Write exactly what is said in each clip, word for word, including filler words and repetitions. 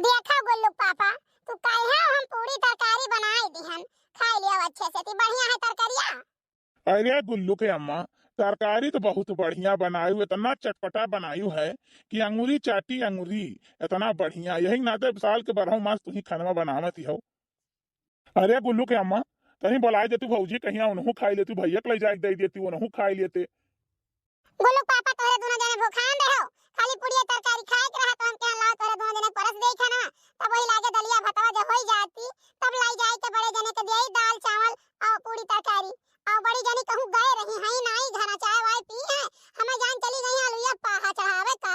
देखा गुल्लू पापा, तू कहे हम पूरी तरकारी बनाए दिहन, खाई लियो अच्छे से, ती बढ़िया है तरकारिया। अरे गुल्लू के अम्मा, तरकारी तो बहुत बढ़िया बनायु, इतना चटपटा बनायु है कि अंगुरी चाटी अंगुरी, इतना बढ़िया। यही नाते साल के बारह मास तू ही खाना बनावत ही हो। अरे गुल्लू के अम्मा, तनी बोलाए देतू भौजी, कहिया उनहू खाई लेतू, भैया के ले जाए दे देतू, उनहू खाई लेते। गुल्लू पापा, तोहरे दोनों जने भूखान रहो, खाली पुड़िया तरकारी खाए के रहा, तो हम कहे लाओ तोहरे दोनों जने परस दे खाना, तब वही लागे दलिया भतवा जो होई जाती, तब लाई जाए के बड़े जने के देई दाल चावल और पूरी तरकारी। और बड़ी जनी कहूँ गए रही हैं नाई घरा, चाय वाय पी है, हमें जान चली गई है अलुया पाहा चढ़ावे का।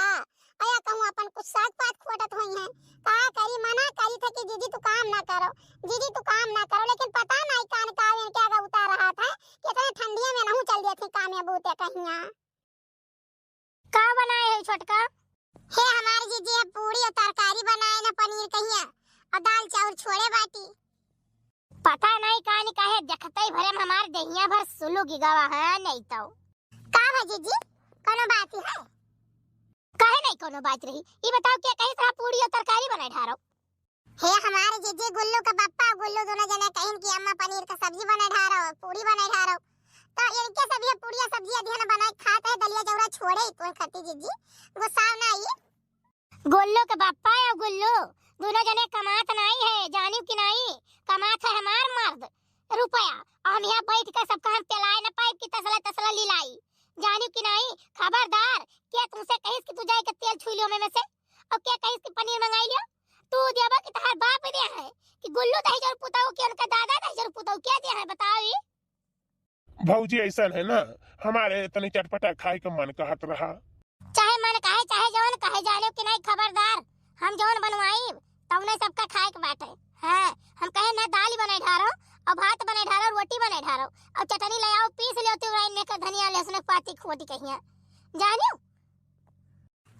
अया कहूँ अपन कुछ साग पात खोटत होई हैं। का करी, मना करी थे कि जीजी तू काम ना करो, जीजी तू काम ना करो, लेकिन पता नहीं कान का इनके आगे उतार रहा था कि इतने ठंडिया में नहूँ चल दिए थे कामे बूते कहिया। का बनाए है छोटका? हे हमार जीजी, अब पूरी और तरकारी बनाए ना पनीर कहिया, और दाल चाउर छोड़े बाटी। पता नहीं कान काहे देखते ही भरे में हमार देहिया भर सुलुग गवा है नहीं तो। का भा जीजी, कोनो बात है? काहे नहीं कोनो बात रही? ई बताओ, के कहिस रहा पूरी और तरकारी बनाए ढारो? हे हमारे जीजी, गुल्लू का पप्पा गुल्लू दोनों जने कहिन कि अम्मा पनीर का सब्जी बनाए ढारो, पूरी बनाए ढारो। तो इनके सब ये पूड़िया सब्जी अध्ययन बनाए खात है, दलिया जौरा छोड़े तो खती जीजी, गुस्सा ना आई। गुल्लू के पप्पा या गुल्लू दोनों जने कमात नहीं है, जानियो कि नहीं? कमात है हमार मर्द रुपया, और हम यहाँ बैठ कर सबका हम पेलाए न पाइब कि तसला तसला लिलाई, जानियो कि नहीं? खबरदार, के तुमसे कहिस कि तू जाए के तेल छुई लियो में, में से, और के कहिस कि पनीर मंगाई लियो? तू देबो कि तहार बाप दे है कि गुल्लू दही जरूर पुताऊ कि उनका दादा दही जरूर पुताऊ, के दे है बताओ ई? भौजी, ऐसन है ना, हमारे तनी चटपटा खाए के मन कहत रहा। चाहे मन कहे, चाहे जवन कहे, जाने कि नहीं, खबरदार, हम जवन बनवाई, तवने सबका खाए के बाटे। हाँ, हम कहे ना दाल बनाए ढारो, और भात बनाए ढारो, रोटी बनाए ढारो, और चटनी ले आओ, पीस लियो, तू राइन लेकर धनिया लहसुन के पाती खोटी कहिया, जानियो।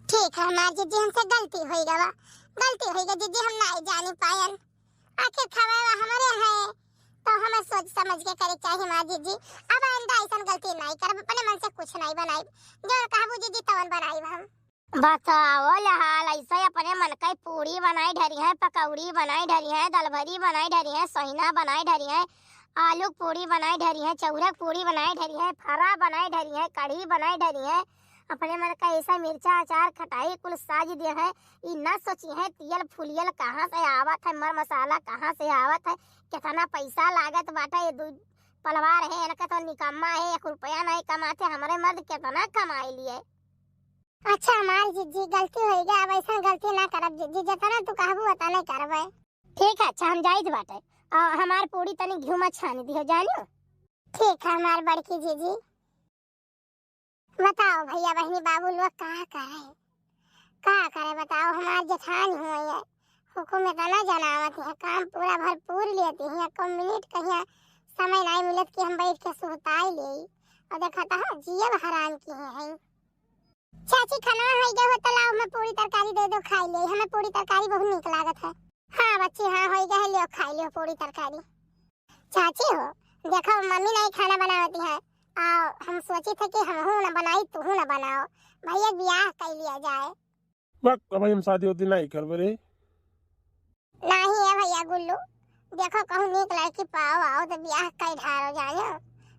ठीक है हमार जीजी, हमसे गलती होई गवा, गलती होई गवा जीजी, हम नहीं जानी पायन। आखिर खवावा हमरे है, तो हमें सोच समझ के करे के चाही हमार जीजी। अब आइंदा ऐसन गलती नहीं करब, अपने मन से कुछ नहीं बनाई, जो कहबू जीजी तवन बनाई हम। बताओ ले हाल, ऐसे अपने मन का पूड़ी बनाई ढरी है, पकौड़ी बनाई ढरी है, दलभरी बनाई ढरी है, सोहिना बनाई ढरी है, आलू के पूड़ी बनाई ढरी है, चौरा के पूड़ी बनाई ढरी है, फरा बनाई ढरी है, कढ़ी बनाई ढरी है, अपने मन का ऐसा मिर्चा अचार खटाई कुल साज दे है। ई ना सोची है तियल फुलियल कहाँ से आवत है, मर मसाला कहाँ से आवत है, कितना पैसा लागत बाटे। ये दू पलवार है, इनका तो निकम्मा है, एक रुपया नहीं कमाते, हमारे मर्द कितना कमाई लिए। अच्छा हमार जीजी, गलती होई गया, अब ऐसा गलती ना करब जीजी, जितना तू कहबू उतना करबे। ठीक है, अच्छा हम जाइत बाटे, और हमार पूड़ी तनी घिउ में छान दियो जानियो। ठीक है हमार बड़की जीजी। बताओ भैया बहनी बाबू लोग का करे, का करे बताओ, हमार जेठानी हुई है, हुकुम इतना जनावत है, काम पूरा भरपूर लेती है, एको मिनट कहिया समय नहीं मिलत कि हम बैठ के सुताई ले, और देखा तो जियब हराम की है। चाची, खाना हो गया हो, तो लाओ, हमें पूरी तरकारी दे दो, खाई ले। हमें पूरी तरकारी बहुत नीक लागत है। हाँ बच्ची, हाँ, हो गया है, लियो, खाई लियो पूरी तरकारी। चाची हो, देखो, मम्मी नहीं खाना बनावती है, आ हम सोची थे कि हमहू ना बनाई, तू ना बनाओ, भैया बियाह कर लिया जाए। बक, अब हम शादी उदी नहीं करबे रे। नहीं है भैया गुल्लू, देखो, कहूँ नीक लड़की पाओ, आओ तो बियाह कर ढारो जानो,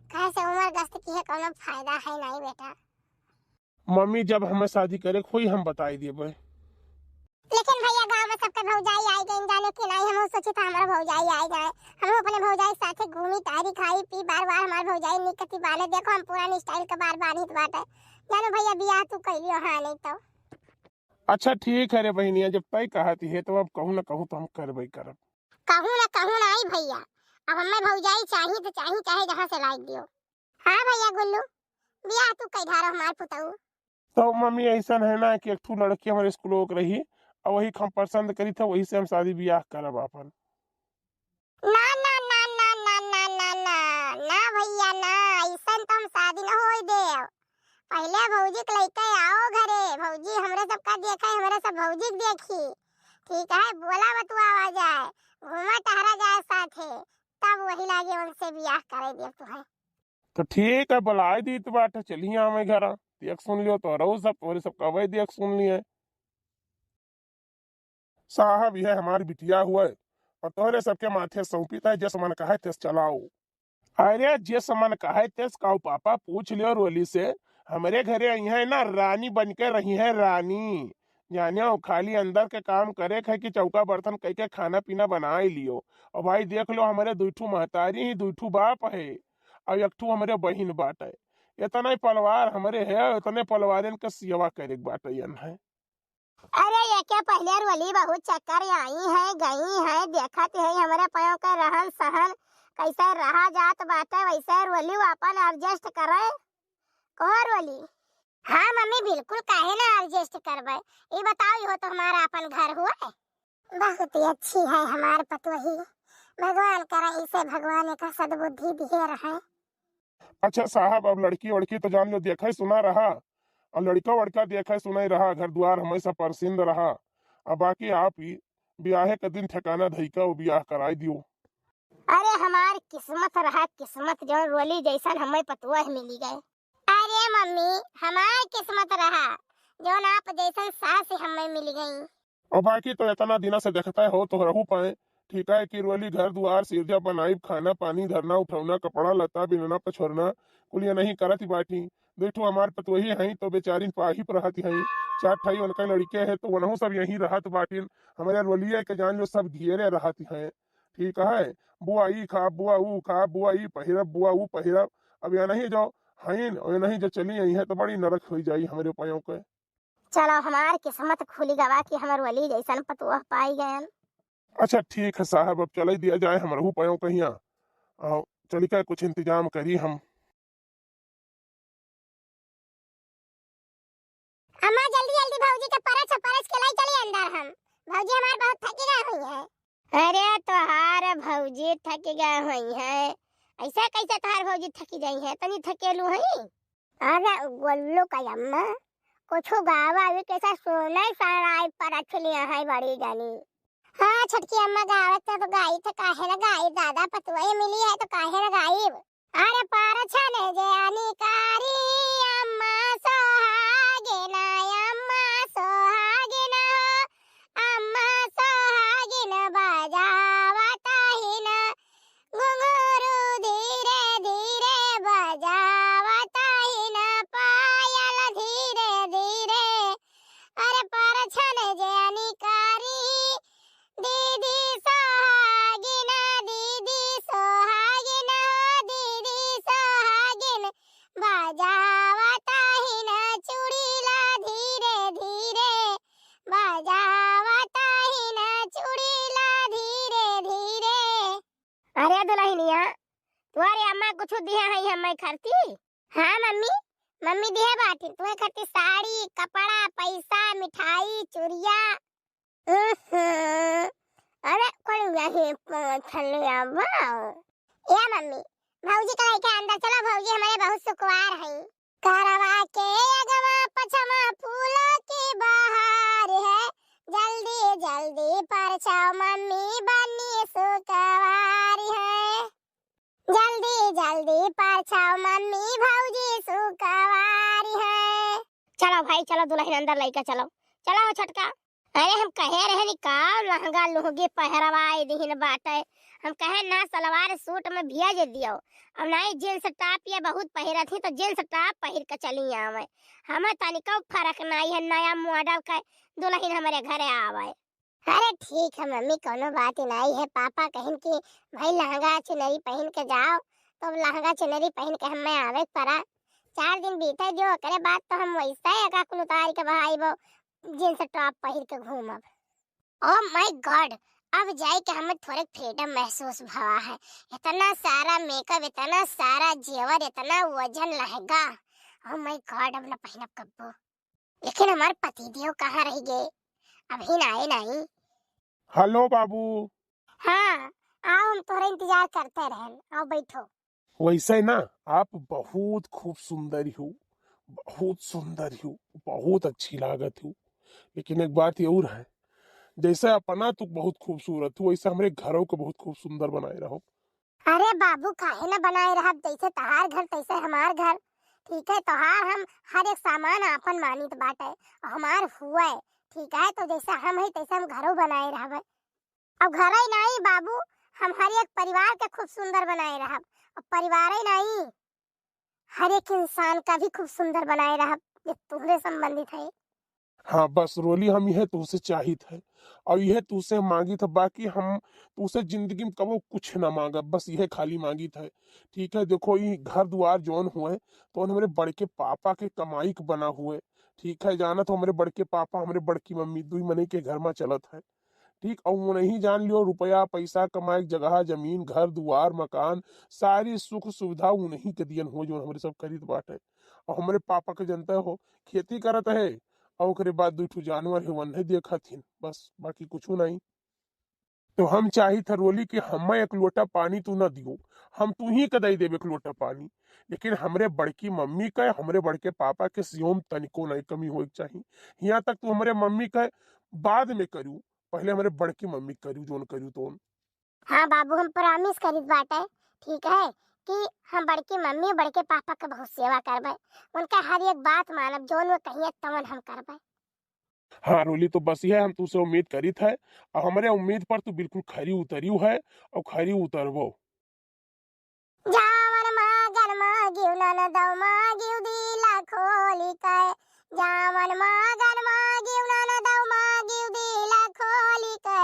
कहे से उम्र गस्त की है, कोनो फायदा है नहीं बेटा। मम्मी, जब हमें शादी करे के होई, हम बताई देबे। लेकिन भैया, गाँव में सबके भौजाई आई गई, जाने कि नहीं, हम सोचे था हमारा भौजाई आई जाए, हम अपने भौजाई के साथे घूमी, तारी खाई पी, बार बार हमारे भौजाई निकती बाने, देखो हम पुरानी स्टाइल के बार बांधित बाटे, जानो भैया, बियाह तू कैलियो, हाँ नहीं तो। अच्छा ठीक है रे बहनिया, जब तय कहती है तो अब कहूँ ना कहूँ तो हम करबे करब। कहूँ ना कहूँ ना आई भैया, अब हमें भौजाई चाही तो चाही, चाहे जहाँ से लाई दियो। हाँ भैया गुल्लू, बियाह तू कई ढारो हमार पुतऊ। तो मम्मी, ऐसन है ना कि एक ठो लड़की हमारे स्कूल के रही, और वही हम पसंद करी था, वही से हम शादी बियाह करब आपन। ना, ना, ना, ना भैया ना, ऐसन तो हम शादी न होई देव। पहले भौजी के लेके आओ घरे, भौजी हमरे सबका देखे, हमरे सब भौजी के देखी, ठीक है, बोला बतुआवा जाए, घूमा टहरा जाए साथे, तब वही लागे उनसे बियाह करे देव तुहे। तो ठीक है, बुलाए दी तो बाटे, चलिए हमें घरा, देख सुन लियो, तोहरो सब, तोहरे सब कबे देख सुन लिए। साहब, यह हमार बिटिया हुए और तोहरे सबके माथे सौंपित है, जस मन कहे तस चलाओ। अरे, जस मन कहे तस काऊ पापा, पूछ लियो रोली से। हमरे घरे आई है ना, रानी बन के रही है, रानी। जाने हो, खाली अंदर के काम करे के है कि चौका बर्तन कई के खाना पीना बनाए लियो। और भाई देख लो, हमरे दुई ठू महतारी ही, दुई ठू बाप है, और एक ठू हमरे बहिन बाटे। इतना ही परिवार हमरे है, इतने परिवारन के सेवा करे के बाटे यन है। अरे, ये क्या पहले रोली बहुत चक्कर आई है, गई है, देखत है हमरे पयो के रहन सहन, कैसे रहा जात बाटे, वैसे रोली अपन adjust करे। कहो रोली। हाँ मम्मी, बिल्कुल, काहे ना adjust करबे। ई बताओ, इहो तो हमारा अपन घर हुआ है। बहुत ही अच्छी है हमार पतोही, भगवान करे इसे भगवान एका सद्बुद्धि दिए रहे। अच्छा साहब, अब लड़की वड़की तो जान लो देखे सुना रहा, और लड़का वड़का देखे सुनाई रहा, घर द्वार हमेशा परसिंद रहा। अब बाकी आप ही ब्याहे के दिन ठिकाना धइका वो ब्याह कराई दियो। अरे हमार किस्मत रहा किस्मत, जौन रोली जैसन हमें पतोह मिली गए। अरे मम्मी, हमार किस्मत रहा जौन आप जैसन सास हमें मिल गई। और बाकी तो इतना दिना से देखता हो तोहरहू पाए, ठीक है कि रोली घर दुआर सिरजा बनाइब, खाना पानी, धरना उठौना, कपड़ा लत्ता, बिनना पछोरना, कुल ये नहीं करत ही बाटी। दुई ठो हमार पतोही हई तो बेचारिन पाहिप रहत हई, चार ठाई उनका लड़के है तो वनहू सब यहीं रहत बाटिन। हमरे रोलिया के जान लो सब घेरे रहत हैं, ठीक है, बुआ ई खा, बुआ ऊ खा, बुआ ई पहिरब, बुआ ऊ पहिरब। अब ये नहीं जो हईन और ये नहीं जो चली आई है तो बड़ी नरक हो जाई हमरे पयों के। चलो, हमार किस्मत खुली गवा कि हमर वली जैसन पतोह पाई गयन। अच्छा ठीक है साहब, अब चले दिया जाए हमरहू पयों कहिया। आओ, चली का कुछ इंतजाम करी हम। अम्मा, जल्दी जल्दी भौजी के परछ परछ के लाई चली अंदर हम। भौजी हमार बहुत थकी गए हुई है। अरे तोहार भौजी थकी गए हुई है, ऐसे कैसे तोहार भौजी थकी जाई है, तनी थकेलू है। अरे गोल्लू का अम्मा, कुछ गावा भी कैसा सोना सराय परछ लिया है बड़ी जानी। हाँ छोटकी अम्मा, गावत तो गाई तो काहे ना गाई, दादा पतोह मिली है तो काहे ना गाई। अरे परछन जे अनिकारी अम्मा सोहागिन, अम्मा सोहागिन हो, अम्मा सोहागिन बजावत ही ना घुंघरू धीरे धीरे बजावत ही ना पायल धीरे धीरे। अरे परछन जे अनिकारी दीदी सोहागिन, दीदी सोहागिन, दीदी सोहागिन बजावत ही ना चूड़ीला धीरे धीरे, बजावत ही ना चूड़ीला धीरे धीरे। अरे दुलहिनिया, तोहरे अम्मा कुछ दिया है हमें खरती? हाँ मम्मी, मम्मी दिहे बाटी तुहे खरती साड़ी, कपड़ा, पैसा, मिठाई, चुरिया। उहुं, अरे कोई यही पहुँचले आवा। ए मम्मी, भौजी का लेके अंदर चलो, भौजी हमारे बहुत सुकुवार है। करवा के अगवा पछवा फूलों की बहार है, जल्दी जल्दी परछाओ मम्मी बनी सुकवारी है, जल्दी जल्दी परछाओ मम्मी भौजी सुकवारी है। चलो भाई चलो, दुलहिन अंदर लइका चलो, चलो हो छोटका। अरे हम कहे रहे नी का लहंगा लुहगी पहरवाए दिहिन बाटे, हम कहे ना सलवार सूट में भेज दियो, अब नाई जींस टॉप ये बहुत पहिरत ही तो जींस टॉप पहिर के चली आवे, हमें तनिको फर्क नाई है, नया मॉडल के दुलहिन हमरे घरे आवे। अरे ठीक है मम्मी, कोनो बात ही नाई है, पापा कहिन कि भाई लहंगा चुनरी पहिन के जाओ, तो अब लहंगा चुनरी पहिन के हमें आवे के पड़ा। चार दिन बीते जो, ओकरे बाद तो हम वैसे ही एका कुल उतार के बहाइबो, जींस टॉप पहिर के घूमब। Oh my God, अब जाए के हमें थोड़े फ्रीडम महसूस भवा है। इतना सारा मेकअप, इतना सारा जेवर, इतना वजन लहंगा, Oh my God, अब ना पहनब कब्बो। लेकिन हमार पतिदेव कहाँ रह गए, अभी ना आए नहीं। हेलो बाबू। हाँ, आओ, हम तोहरा इंतजार करते रहन, आओ बैठो। वैसे ना, आप बहुत खूब सुंदर हो, बहुत सुंदर हो, बहुत अच्छी लागत हो। लेकिन एक बात ये और है, जैसे अपना तू बहुत खूबसूरत हो, वैसे हमरे घरों को बहुत खूब सुंदर बनाए रहो। अरे बाबू, काहे ना बनाए रहब, जैसे तहार घर तैसे हमार घर। ठीक है, तोहार हम हर एक सामान आपन मानित बाटे, और हमार हुए, ठीक है, तो जैसा हम है तैसा हम घरो बनाए रहबे। अब घर ही नहीं बाबू, हम हर एक परिवार के खूब सुंदर बनाए रहब। अब परिवार ही नहीं, हर एक इंसान का भी खूब सुंदर बनाए रहब, जे तुहरे संबंधित है। हाँ, बस रोली, हम यह तुहसे चाहित है और यह तुहसे मांगित है, बाकी हम तुहसे जिंदगी में कबो कुछ ना मांगब, बस यह खाली मांगित है। ठीक है, देखो, ई घर दुआर जौन हुए, तो हमरे बड़के पापा के कमाई के बना हुए। ठीक है, जाना तो हमरे बड़के पापा, हमरे बड़की मम्मी, दुई मनई के घर में चलत है। ठीक, और उन्हीं जान लियो, रुपया, पैसा कमाए के जगह, जमीन, घर दुआर, मकान, सारी सुख सुविधा उन्हीं के दियन हुए, जो हमरे सब करीत बाटे। और हमरे पापा के जनता हो, खेती करत है, और ओकरे बाद दुई ठो जानवर है, वन्हे देखत हिन, बस, बाकी कुछ नहीं। तो हम चाहित है रोली कि हमें एक लोटा पानी तू ना दियो, हम तू ही के दई देबे एक लोटा पानी, लेकिन हमरे बड़की मम्मी के, हमरे बड़के पापा के सियोम तनिको नहीं कमी होए के चाही। यहाँ तक तू हमरे मम्मी के बाद में करू, पहले हमरे बड़की मम्मी के करू, जोन करू तोन। हाँ बाबू, हम promise करित बाटे, ठीक है, कि हम बड़की मम्मी, बड़के पापा के बहुत सेवा करबे, उनका हर एक बात मानब, जोन वो कहिए तवन हम करबे। हाँ रोली, तो बस यह हम तुझसे उम्मीद करित है, और हमरे उम्मीद पर तू बिल्कुल खरी उतरियो है और खरी उतरबो। जावन मागन मागिउ ननदौ मागिउ दिला खोली के, जावन मागन मागिउ ननदौ मागिउ दिला खोली के,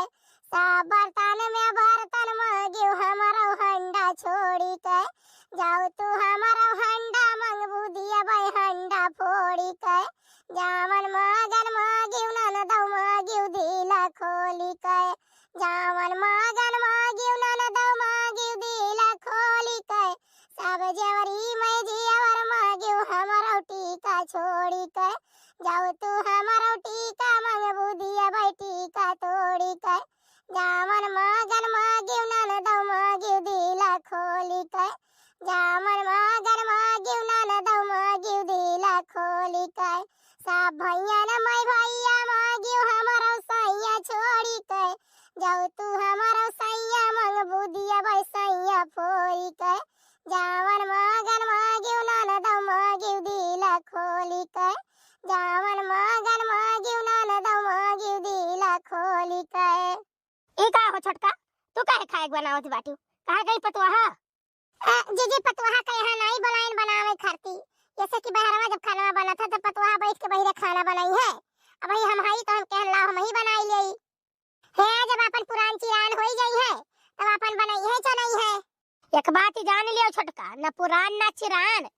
सब बर्तन में बर्तन मागिउ हमरौ हंडा छोड़ी के, जाऊ तू हमरौ हंडा मंगबू दियबै हंडा फोड़ी के, जावन मागन मागिउ ननदौ मागिउ दिला खोली के, जावन मागन मागिउ ननदौ मागिउ दिला खोली के, सब जेवरी मैं जेवर मागिउ हमरौ टीका छोड़ी के, जाऊ तू हमरौ टीका मंगबू दियबै टीका तोड़ी के, जावन मागन मागिउ ननदौ मागिउ दिला खोली के, जावन मागन मागिउ ननदौ मागिउ दिला खोली के, सब भैया न मैं भैया मागिउ हमरौ सैया छोड़ी के, जाऊ तू हमरौ सैया मंगबू दियबै सैया फोड़ी के, जावन मागन मागिउ ननदौ मागिउ दिला खोली के, जावन मागन मागिउ ननदौ मागिउ दिला खोली के। ई का हो छोटका, तू काहे खाए के बनावत बाटू? कहाँ गई पतोहा? अ, जीजी, पतोहा के यहाँ नाई बोलाइन बनावे खातिर, जैसे कि बहरवा जब खाना बनत है तो पतोहा बैठ के बहिरे खाना बनाई है। अब वही हम हई तो हम कहन लाओ हम ही बनाई लेई। हे, जब अपन पुरान चिरान होई जाई है तब अपन बनाई है चनई है। एक बात ही जान लियो छोटका, न पुरान न चिरान,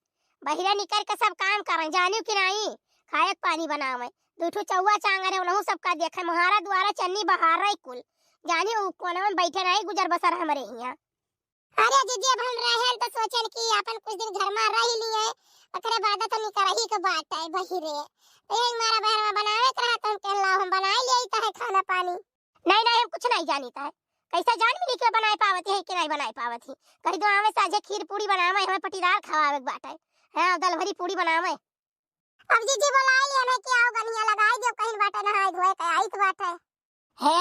बहिरे निकल के सब काम करें, जानियो कि नाई? खाए के पानी बनावे, दू ठो चौवा चांगर है, उनहु सबका देखे, मुहारा दुआरा चन्नी बहार रही कुल, जानियो उ कोनवा में बैठे नाई गुजर बसर हमरे हियाँ। अरे दीदी, अब हम रहेन तो सोचेन कि अपन कुछ दिन घर में रह लिए, ओकरे बाद तो निकरही के बात है बहिरे। तो यही मारा बहरवा बनावे के रहा तो हम कहन लाओ हम बनाई लेई तो है खाना पानी। नहीं, नहीं, हम कुछ नहीं जानित है। कैसे जान मिली कि बनाए पावत है कि नहीं बनाए पावत ही? कही दो आवे साझे खीर पूड़ी बनावे, हमें पटीदार खवावे के बाटे। हाँ, दलभरी पूड़ी बनावे। अब जीजी बोलाई ले हमें कि आओ गनिया लगाई दियो, कहीं बाटे नहाए धोए के आइत बाटे। हे,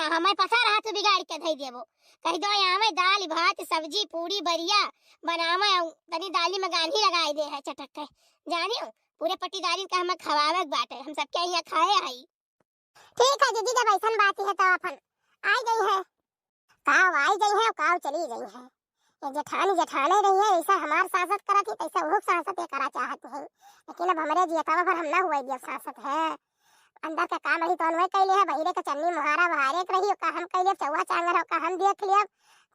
हमें पता रहा तू बिगाड़ के धई देबो। कही दो आवे दाल भात सब्जी पूड़ी बरिया बनावे, अउ तनी दाली में गान्ही लगाई दे है चटक के। जानियो, पूरे पटीदारी का हमें खवावे के बाटे, हम सबके यहाँ खाए हई। ठीक है जीजी, जब ऐसन बात है तो अपन आई गई है। का आई गई है, का चली गई है। ये जेठानी जेठाने रही है, ऐसा हमार सांसत करत ही, तैसा वो सांसत ये करा चाहत है। लेकिन अब हमरे जियतवा पर हम ना हुए दिया सांसत है। अंदर का काम रही तो अनवे कैले है, बहिरे के चन्नी मुहारा बहारे के रही, का हम कैले चौवा चांगर हो, का हम देख लियब,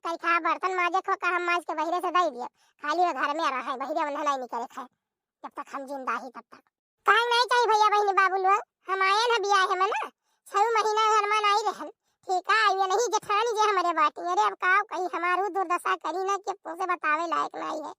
कई खा बर्तन माजे को, का हम माज के बहिरे से दई दियब। खाली वो घर में रहे, बहिरे वन्हा नहीं निकले खाए, जब तक हम जिंदा ही तब तक। काहे नहीं चाहिए भैया बहिनी बाबू लोग, हम आए ना बियाह में ना, छह महीना घर में नहीं रहन। ठीक है, ये नहीं जेठानी जे हमारे बाटी, अरे अब का कही, हमारू दुर्दशा करी ना कि अब तुमसे बतावे लायक नहीं है।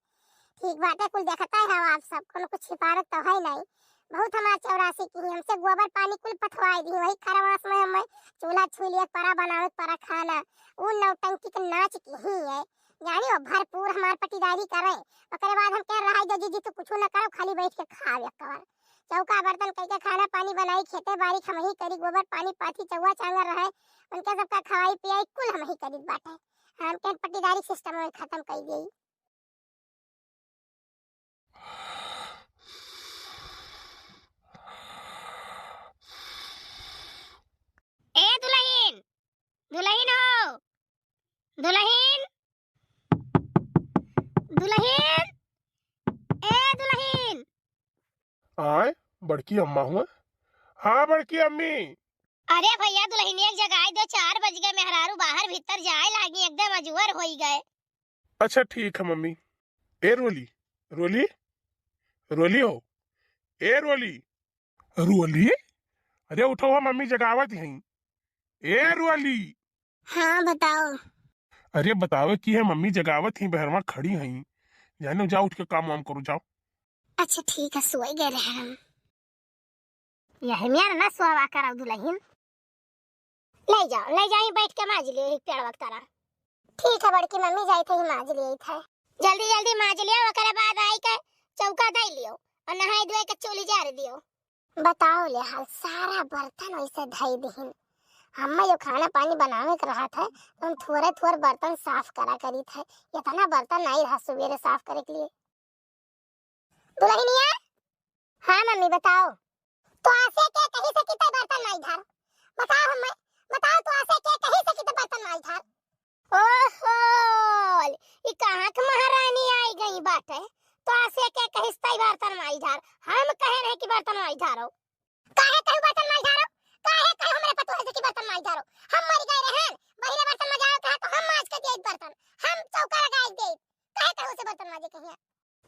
ठीक बाटे, कुल देखता है आप सब, कोनो कुछ छिपावत तो है नहीं। बहुत हमार चौरासी की ही, हमसे गोबर पानी कुल पथवाई दी, वही खरवास में हम चूल्हा छुई लिए, परा बनावे, परा खाना, उ नौटंकी के नाच की ही है। जानी हो, भरपूर हमार पटीदारी करे। ओकरे बाद हम कह रहा है, "जीजी, तू कुछो न करो, खाली बैठ के खाओ एक बार।" चौका बर्तन कई के खाना पानी बनाई, खेते बारी हम ही करी, गोबर पानी पाथी चौवा चांगर रहे, उनके सबका खवाई पियाई कुल हम ही करीत बाटे। हम कह पटीदारी सिस्टम में खत्म कर दी। दुलहिन, दुलहिन, ए दुलहिन। आय, बड़की अम्मा हुआ। हाँ बड़की अम्मी। अरे भइया, दुलहिनिया के जगाई दे, चार बज गए, मेहरारू बाहर भीतर जाए लागी, एकदम अजुअर होई गए। अच्छा ठीक है मम्मी। ए रोली, रोली, रोली हो, ए रोली, रोली, अरे उठो हो, मम्मी जगावत हईं। ए रोली। हाँ बताओ। अरे बतावे की है, मम्मी जगावत हईं, बहरवा खड़ी हईं, जानो जाओ उठ के काम वाम करो जाओ। अच्छा ठीक है, सोई गए रहे हम। यही मेर ना सोवा करब दुलहिन। ले जाओ, ले जाई, बैठ के माज लियो एक पेड़वा के तरह। ठीक है बड़की मम्मी, जाई थे माज लियो थे। जल्दी जल्दी माज लियो, ओकरे बाद आई के चौका दे लियो और नहाई धोए के चूल्ही जार दियो। बताओ ले हाल, सारा बर्तन वैसे धई दिहिन। हम्मे यो खाना पानी बनावे के रहा था, तो हम थोड़े थोड़े बर्तन साफ करा करी थे, इतना बर्तन नहीं रहा सुबेरे साफ करे के लिए। दुलहिनिया, हाँ मम्मी बताओ। तो आसे के कही से किते बर्तन माई धार? बताओ हम्मे, बताओ तो आसे के कही से किते बर्तन माई धार? ओहो, ई कहाँ के महारानी आई गई बाटे? तो आसे के कही से बर्तन माई धार? हम कहे रहे कि बर्तन माई धारो। काहे कहू बर्तन माई धारो? काहे कहू हमरे पतोह से कि बर्तन माई धारो? हम मर गए रहन, बहिरे बर्तन मजाओ कहा तो हम माज के दिए बर्तन, हम चौका लगाई दे। काहे कहू से बर्तन माजे कहिया?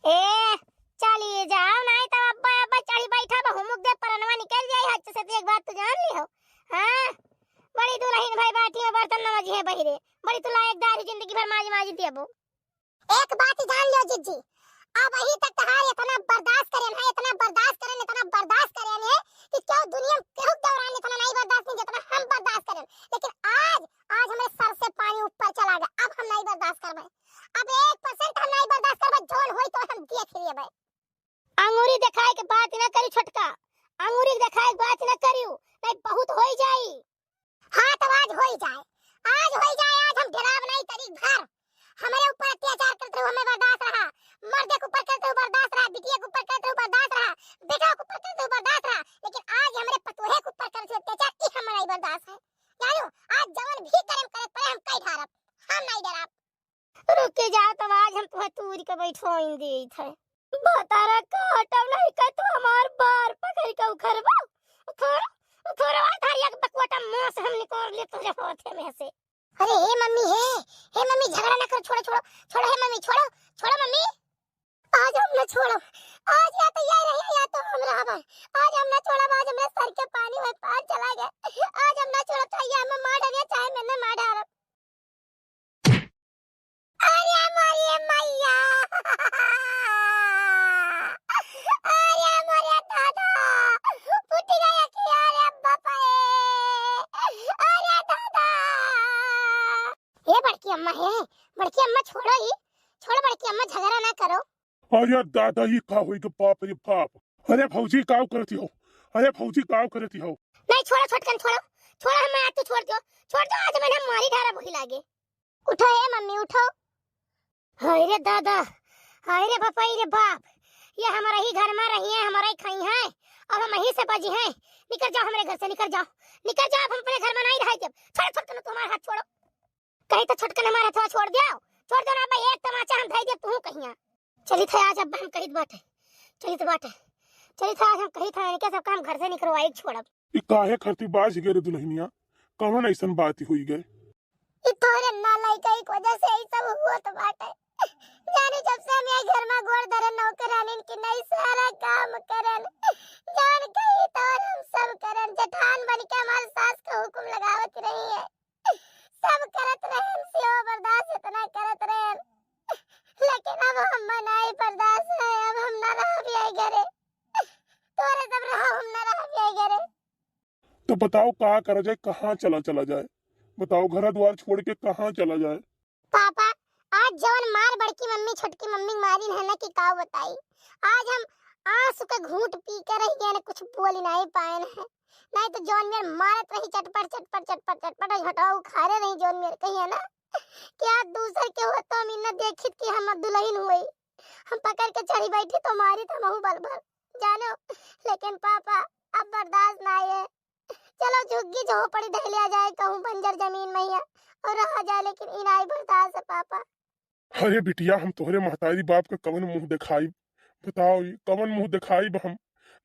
ए, चली जाओ, नाहीं तब अब्बा, अब्बा चढ़ी बैठा, बहु मुख दे परनवा निकल जाई, हच से एक बात तू जान लिहो। हाँ, बड़ी दुलहिन भाई बाटी में बर्तन न मजिहे बहिरे, बड़ी तू लायक दारू जिंदगी भर माज माज देबो। एक बात जान लियो जिज्जी, अब अही तक तहार इतना बर्दाश्त करेन है, इतना बर्दाश्त करेन, इतना बर्दाश्त करेन है कि क्यों दुनिया में केहू के दौरान इतना नहीं बर्दाश्त नहीं जितना हम बर्दाश्त करेन, लेकिन आज आज हमरे सर से पानी ऊपर चला गया, अब हम नहीं बर्दाश्त करबे, अब एक परसेंट हम नहीं बर्दाश्त करबे, जौन होई तो हम देख लेबे। अंगूरी दिखाए के बात ना करी छोटका, अंगूरी दिखाए के बात ना करियो, नहीं बहुत होई जाई। हाँ तो आज होई जाए, आज होई जाए, आज हम डराब नहीं तरीक भर। हमरे ऊपर अत्याचार करत रहू, हमें बर्दाश्त रहा, मर्दे के ऊपर करत रहू बर्दाश्त रहा, बिटिया के ऊपर करत रहू बर्दाश्त रहा, बेटा के ऊपर करत रहू बर्दाश्त रहा, लेकिन आज हमरे पतोहे के ऊपर करत रहू अत्याचार, ई हम नहीं बर्दाश्त है। जानो, आज जवन भी करम करे पड़े हम कई ढारब, हम नहीं डराब। रुक के जा, तब आज हम तुहे तूर के बैठोइन देत है। बतारा काटब नहीं का तू हमार बार पकड़ के उखरबा। उखर, उखरवा धरिया के बकवटा मुंह से हम निकाल ले तुझे होठे में से। अरे हे मम्मी, हे, हे मम्मी, झगड़ा ना करो, छोड़ो, छोड़ो, छोड़ो, हे मम्मी, छोड़ो, छोड़ो मम्मी। आज हम ना छोड़ब, आज या तो ये रहे या तो हम रहब। आज हम ना छोड़ब, आज हमरे सर के पानी में पार चला गया। आज हम ना छोड़ब, चाहे ये हमें मार डालिए, चाहे मैंने मार डालब। अरे मोरे मैया, अरे मोरे दादा, फूट गया कि अरे बाप रे, अरे दादा। ए बड़की अम्मा, हे बड़की अम्मा, छोड़ो ई, छोड़ो बड़की अम्मा, झगड़ा ना करो। अरे दादा, ई का होई गे, बाप रे बाप। अरे भौजी, काव करती हो? अरे भौजी, काव करती हो? नहीं, छोड़ो छोटकन, छोड़ो, छोड़ो, हम आज तो छोड़ दो, छोड़ दो, आज मैंने मारी ढारा वही लागे। उठो ए मम्मी, उठो। हाय रे दादा, हाय रे बापाई रे बाप, ये हमारा ही घर में रही है, हमारा ही खाई है, अब हम यहीं से बजी हैं। निकल जाओ हमारे घर से, निकल जाओ, निकल जाओ, अब हम अपने घर में नहीं रह जब। छोड़ो छोटकन, तुम्हारा हाथ छोड़ो। कहीं तो छोटकन हमारा हथवा छोड़ दियो, छोड़ दो ना, अब एक तमाचा हम धई दे तू कहिया। चलित है आज अब्बा हम कहित बाटे, चलित बाटे, चलित है आज हम कहित है, इनके सब काम घर से निकलवाई छोड़ब। ई काहे खातिर बाज गए रे दुल्हनिया, कवन ऐसन बात होई गए? ई तोहरे नालायक के वजह से ई सब होत बाटे। जाने जब से हम ये घर में गोड़ धरे नौकरानीन की नहीं सारा काम करन, जान कही तौर हम सब करन, जेठान बन के हमारे सास का हुक्म लगावत रही है। सब करत रहन, सेवा बर्दाश्त इतना करत रहन, लेकिन अब हम नहीं बर्दाश्त है, अब हम ना रहब यही घरे। तोरे सब रहो, हम ना रहब यही घरे। तो बताओ का करा जाए, कहाँ चला चला जाए? बताओ घर द्वार छोड़ के कहाँ चला जाए? पापा, आज जवन मार बड़की मम्मी छोटकी मम्मी मारिन है ना कि का बताई। आज हम आंसू के घूंट पी के रह गए ना, कुछ बोल नहीं पाए हैं। नहीं तो जौन मेर मारत रही चटपट, चटपट, चटपट, चटपट, और हटाओ उखारे रही जौन मेर कही है ना कि आज दूसर के हुआ तो हम इन्ना देखित कि हम दुल्हन हुई। हम पकड़ के चढ़ी बैठी तो मारी तो महू बल भर जानो, लेकिन पापा अब बर्दाश्त ना है। चलो झुग्गी झोपड़ी धइ लिया जाए कहूँ बंजर जमीन मइहाँ और रहा जाए, लेकिन ई नाहीं बर्दाश्त है पापा। अरे बिटिया, हम तोहरे महतारी बाप का कवन मुँह देखाइब? बताओ, ई कवन मुँह देखाइब हम?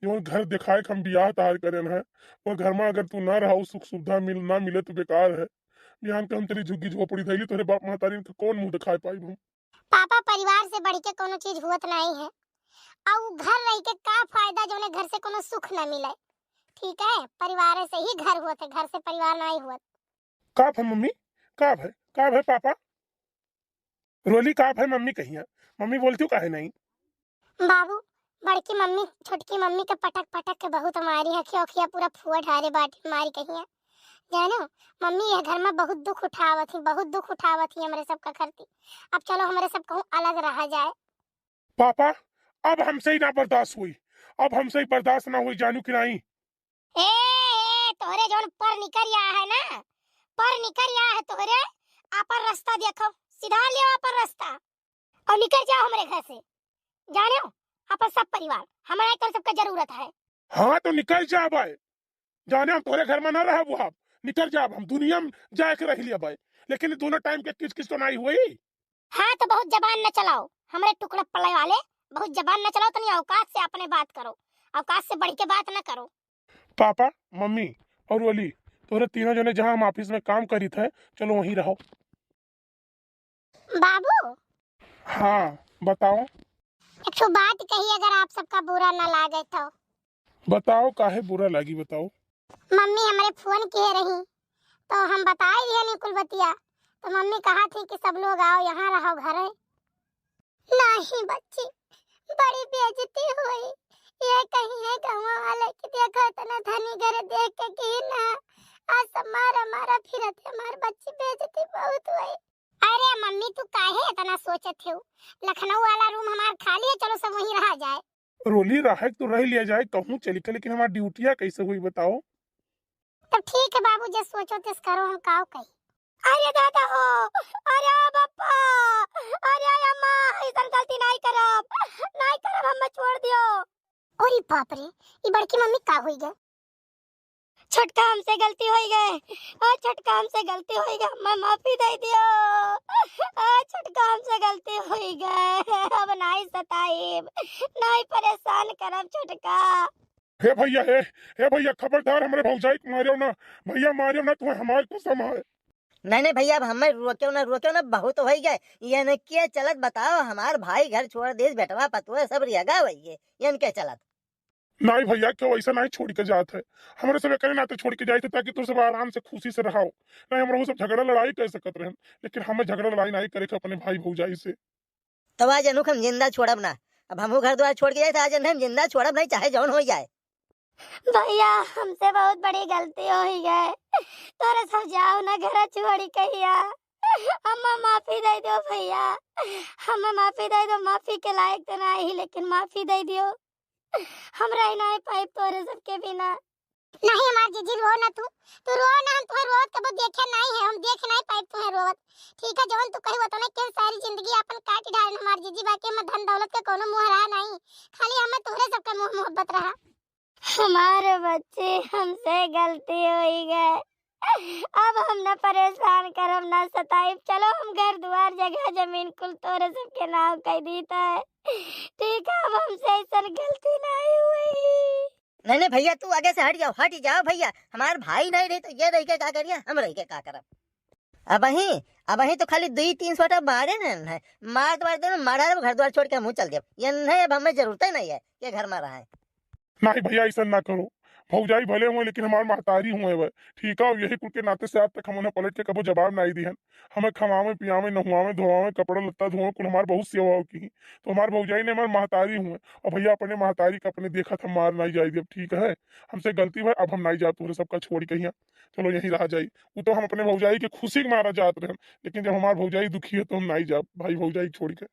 जौन घर देखाए के हम बियाह तहार करेन है, वो घर मा अगर तू ना रहो, सुख सुविधा मिल, ना मिले तो बेकार है। बिहान के हम तेरी झुग्गी झोपड़ी धइली, तोहरे बाप महतारी के कौन मुँह देखाए पाइब हम? पापा, परिवार से बढ़ के कोनो चीज होत नाहीं है। अउ घर रह के का फायदा, जौने घर से कोनो सुख ना मिले। ठीक है, परिवार से ही घर होत है, घर से परिवार नाहीं होत। का भय मम्मी? का भय? का भय पापा? रोली, का भय मम्मी कहिया? मम्मी बोलती हूँ काहे नहीं? बाबू, बड़की मम्मी छोटकी मम्मी के पटक पटक के बहुत मारी है, खिया खिया पूरा फुआ ढारे बाटी मारी कहिया। जानो मम्मी, यह घर में बहुत दुख उठावत ही, बहुत दुख उठावत ही हमरे सबका खरती। अब चलो हमरे सब कहूँ अलग रहा जाए। पापा, अब हमसे ही ना बर्दाश्त हुई, अब हमसे ही बर्दाश्त ना हुई, जानू कि नहीं? ए, ए, तोहरे जौन पर निकर आया है ना, पर निकर आया है तोहरे, आपन रास्ता देखो, सिधार लियो आपन रास्ता और निकर जाओ हमरे घर से। जानो, आपन सब परिवार, हमरा तोहरे सबका जरूरत है। हाँ, तो निकर जा भाई, जाने हम तोहरे घर में ना रहब, अब निकर जाब, हम दुनिया में जाए के रह लिया भाई, लेकिन दोनों टाइम के किच किच तो नहीं हुई। हाँ, तो बहुत जबान न चलाओ, हमरे टुकड़ा पड़े वाले, बहुत जबान न चलाओ, तनी औकात से अपने बात करो, औकात से बढ़ के बात न करो। पापा, मम्मी और ओली, तोहरे तीनों जने जहाँ हम ऑफिस में काम करीत है, चलो वहीं रहो। बाबू। हाँ, बताओ। एक ठो बात कही, अगर आप सबका बुरा ना लागे तो। बताओ, काहे बुरा लागी, बताओ। मम्मी हमरे फोन किए रही, तो हम बताए दिहनी कुल बतिया। तो मम्मी कहत ही कि सब लोग आओ, यहाँ रहो घरे। नहीं बच्ची, बड़ी बेइज्जती होई। ये कहिहैं गाँव वाले कि देखो इतना धनी घर देख के कि ना, आज सब मारा मारा फिरत है, हमार बच्ची बेइज्जती बहुत होई। अरे मम्मी, तू काहे इतना सोचत हो? लखनऊ वाला रूम हमार खाली है, चलो सब वहीं रहा जाए। रोली, रहे तो रह लिया जाए, कहूँ चली के, लेकिन हमार ड्यूटिया कैसे हुई बताओ? तब ठीक है बाबू, जे सोचो तिस करो, हम काव कही। अरे दादा हो, अरे बापा, अरे अम्मा, ऐसन गलती नहीं करब, नहीं करब, हमें छोड़ दियो। अरे बाप रे, ई बड़की मम्मी का होई गए? छोटका, हमसे गलती होई गए, आ छोटका, हमसे गलती होई गए, हमें माफी दे दियो। आ छोटका, हमसे गलती होई गए, अब नहीं सताइब, नहीं परेशान करब छोटका। हे भैया, हे, हे भैया, खबरदार हमरे भौजाई के मारियो ना, भैया मारियो ना, तुम्हें हमार कसम है। नहीं, नहीं भैया, अब हमें रोक्यो ना, रोक्यो ना, बहुत होई गए। ये न के चलत बताओ, हमार भाई घर छोड़ देस, बेटवा पतोह सब रियगा होई गए, ये न के चलत। नहीं भैया, क्यों ऐसा नहीं छोड़ के जात है, हमरे सब एकरे नाते छोड़ के जाइत है ताकि तू सब आराम से खुशी से रहो। नहीं, हम रहू सब झगड़ा लड़ाई कर सकत रहन, लेकिन हमें झगड़ा लड़ाई नहीं करे के अपने भाई भौजाई से। तब आज अनु के हम जिंदा छोड़ब ना। अब हमहू घर द्वार छोड़ के जाए, तो आज अनु हम जिंदा छोड़ब नहीं, चाहे जौन हो जाए। भैया, हमसे बहुत बड़ी गलती हो ही गए, तोरे सब जाओ ना घर छोड़ी कहिया। हमें माफी दे दो भैया, हमें माफी दे दो, माफी के लायक तो नहीं, लेकिन माफी दे दियो, हम रह नहीं पाइब तोरे सबके बिना। नहीं हमार जीजी, रो ना तू, तू रो ना, हम तुम्हें रोवत कबो देखे नहीं है, हम देख नहीं पाइब तुम्हें रोवत। ठीक है, जवन तू कही वतने के सारी जिंदगी अपन काट डालन हमार जीजी, बाकी हम धन दौलत के कोनो मोह रहा नहीं, खाली हमें तोहरे सबके मोह मोहब्बत रहा। हमारे बच्चे, हमसे गलती होई गए, अब हम ना परेशान करब, ना सताइब। चलो हम घर दुआर, जगह जमीन कुल तोरे सबके नाम कर दीता है। ठीक है, अब हमसे ऐसन गलती नहीं हुई। नहीं, नहीं भैया, तू आगे से हट जाओ, हट जाओ भैया, हमार भाई नहीं रही तो ये रह के का करिए, हम रह के का करब। अबहीं, अबहीं तो खाली दुई तीन सोटा मारे न है, मार मार दे, मारा घर द्वार छोड़ के हम चल देब। ये नहीं, अब हमें जरूरत ही नहीं है, ये घर में रहा है। नहीं भैया, ऐसा ना करो। भौजाई भले हुए, लेकिन हमार महतारी हुए वह। ठीक है, और यही कुल के नाते से आज तक हम उन्हें पलट के कबो जवाब नहीं दिहन। हमें खवावे, पियावे, नहुआवे, धोवावे, कपड़ा लत्ता धोवे, कुल हमार बहुत सेवा की। तो हमार भौजाई ने हमार महतारी हुए। और भैया, अपने महतारी का अपने देखत हम मार नहीं जाए देब, ठीक है? हमसे गलती भई, अब हम नहीं जाब तोहरे सबका छोड़ कहिया। चलो यहीं रहा जाई। वो तो हम अपने भौजाई के खुशी के मारा जात रहन, लेकिन जब हमार भौजाई दुखी है तो हम नहीं जाब भाई भौजाई छोड़ के।